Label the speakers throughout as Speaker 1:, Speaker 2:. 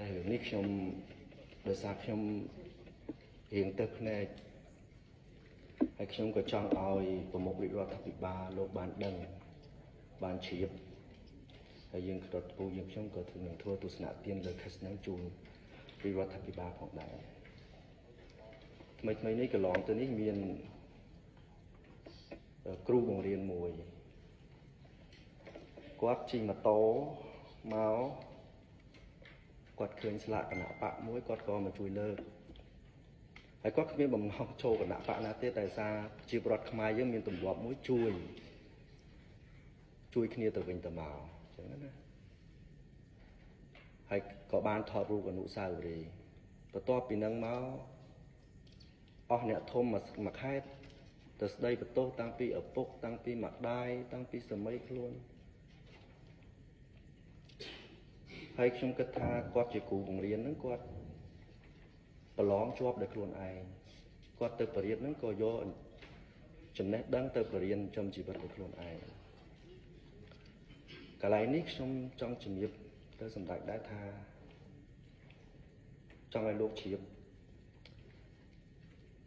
Speaker 1: តែរឿងនេះខ្ញុំដោយសារខ្ញុំរៀងទៅភ្នែកហើយខ្ញុំក៏ចង់ឲ្យប្រមុខរាជរដ្ឋាភិបាលលោកបានដឹងបានជ្រាបហើយយើងក្តុតពូយើងខ្ញុំក៏ធ្វើនឹងធ្វើទស្សនៈទានលើ case ហ្នឹងជូនរាជរដ្ឋាភិបាលផងដែរថ្មីថ្មីនេះកន្លងទៅនេះមានគ្រូបង្រៀនមួយគាត់ជិះម៉ូតូមកគាត់ឃើញស្លាកគណបក្សមួយគាត់ក៏មកជួយលើកហើយគាត់គ្មានបំណងចូលគណបក្សណាទេតែសារជាប្រដ្ឋខ្មែរយើងមានទម្លាប់មួយជួយជួយគ្នាទៅវិញទៅមកអញ្ចឹងណាហើយក៏បានថតរូបអនុស្សាវរីយ៍បន្ទាប់ពីនឹងមកអស់អ្នកធំមួយខេត្តទៅស្ដីបន្ទោសតាំងពីឪពុកតាំងពីម្ដាយតាំងពីសម័យខ្លួនហើយខ្ញុំគិតថាគាត់ជាគ្រូបង្រៀនហ្នឹងគាត់ប្រឡងជាប់ដោយខ្លួនឯងគាត់ទៅបរៀនហ្នឹងក៏យកចំណេះដឹងទៅបរៀនចំជីវិតដោយខ្លួនឯងកន្លែងនេះខ្ញុំចង់ជំរាបទៅសម្ដេចដែរថាចង់ឲ្យលោកជ្រាប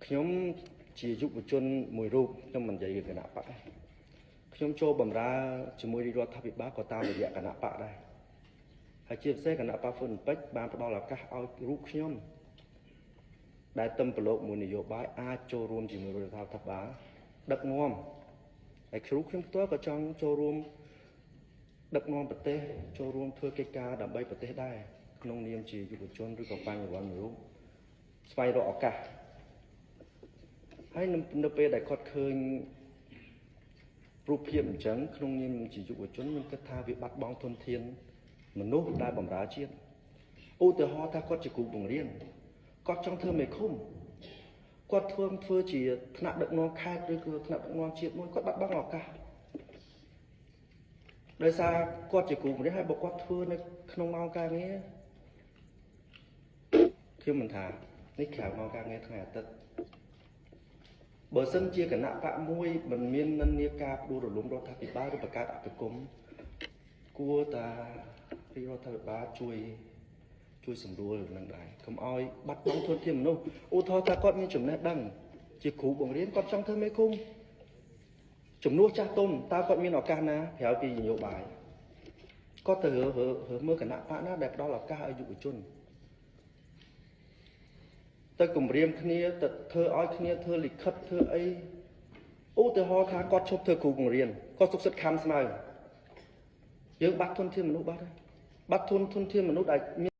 Speaker 1: ខ្ញុំជាយុវជនមួយរូបខ្ញុំមិននិយាយពីគណៈបក្សទេខ្ញុំចូលបម្រើជាមួយរាជរដ្ឋាភិបាលក៏តាមរយៈគណៈបក្សដែរហើយជាពិសេសគណៈបក្សហ្វុនពេជ្របានផ្ដល់ឱកាសឲ្យរូបខ្ញុំដែលទឹមប្រឡូកមួយនយោបាយអាចចូលរួមជាមួយរដ្ឋាភិបាលដឹកនាំហើយគ្រូខ្ញុំផ្ទាល់ក៏ចង់ចូលរួមដឹកនាំប្រទេសចូលរួមធ្វើកិច្ចការដើម្បីប្រទេសដែរក្នុងនាមជាយុវជនឬក៏បញ្ញវន្តមួយរូបស្វែងរកឱកាសហើយនៅពេលដែលគាត់ឃើញរូបភាពអញ្ចឹងក្នុងនាមជាយុវជនខ្ញុំគិតថាវាបាត់បង់ធនធានមនុស្សដែលបម្រើជាតិឧទាហរណ៍ថាគាត់ជាគ្រូបង្រៀនគាត់ចង់ធ្វើមេឃុំគាត់ធ្វើជាថ្នាក់ដឹកនាំខេត្តឬក៏ថ្នាក់ដឹកនាំជាតិមួយគាត់បាត់បង់ឱកាសដោយសារគាត់ជាគ្រូបង្រៀនហើយបើគាត់ធ្វើនៅក្នុងម៉ោងការងារខ្ញុំមិនថានេះក្រៅម៉ោងការងារថ្ងៃអាទិត្យបើសិនជាគណៈបកមួយមិនមាននិន្នាការផ្ដួលរំលំរដ្ឋាភិបាលឬបង្កើតអភិគមគួរតារាជរដ្ឋាភិបាលជួយសម្រួលនឹងដែរកុំឲ្យបាត់បង់ធនធានមនុស្សឧទាហរណ៍ថាគាត់មានចំណេះដឹងជាគ្រូបង្រៀនគាត់ចង់ធ្វើមេឃុំជំនួសចាស់ទុំតើគាត់មានឱកាសណាក្រៅពីនយោបាយគាត់ទៅរើមើលគណៈបកណាដែលផ្ដល់ឱកាសឲ្យយុវជនទៅគម្រាមគ្នាទៅធ្វើឲ្យគ្នាធ្វើលិខិតធ្វើអីឧទាហរណ៍ថាគាត់ឈប់ធ្វើគ្រូបង្រៀនគាត់សុខចិត្តខំស្មៅយើងបាត់ធនធានមនុស្សបាត់ហើយបាត់ធនធានមនុស្សដែល